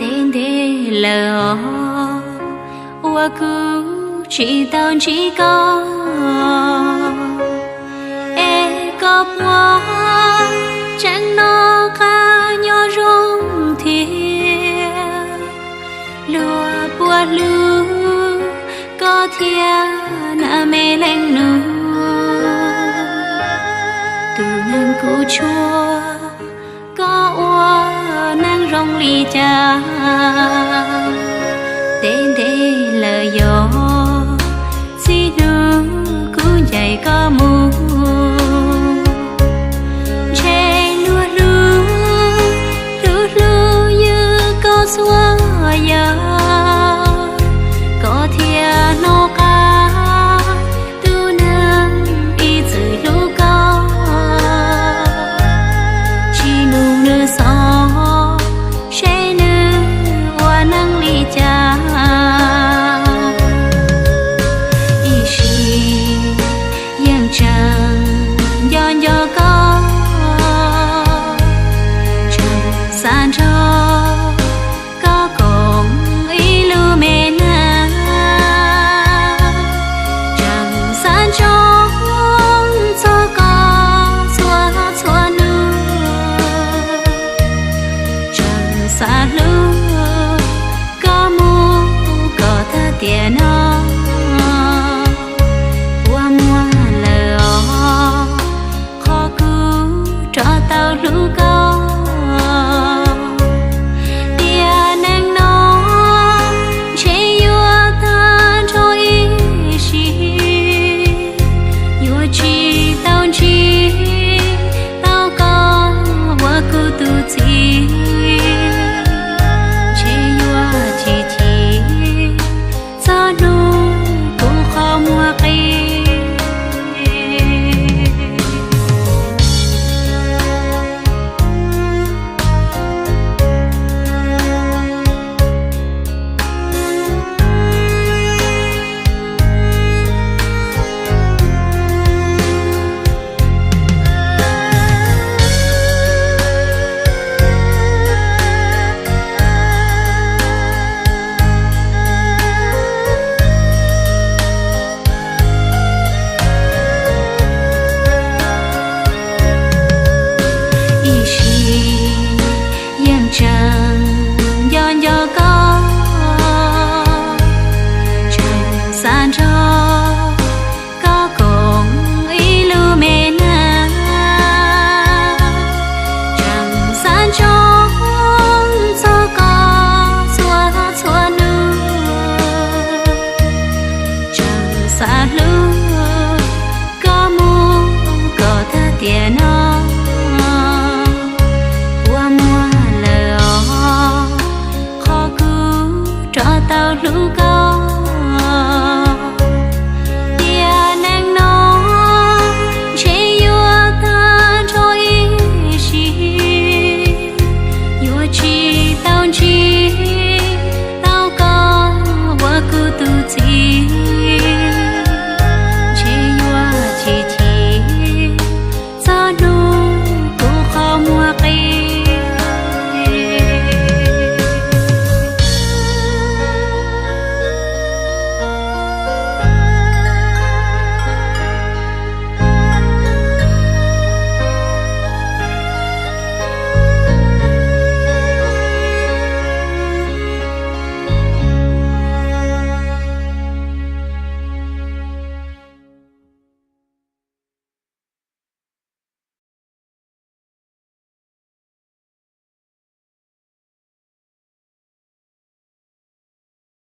Ntev ntev lawm os, uas kuv tsis tau ntsib koj, es koj puas tseem noj qab nyob zoo thiab? Luag puas hlub koj thiab na me leej nus? Tus neeg kuv tshuaj, koj ua neej zoo li cas? Ntev ntev lawm yog, txij hnub kuv ncaim koj mus, ntshe luag hlub, hlub hlub ywg koj txhua yam, koj thiaj hnov qab tus neeg ib txwm hlub koj. Tsis nug nws xov, seb nws ua neej li cas. Ib sim yeej tseem nco nco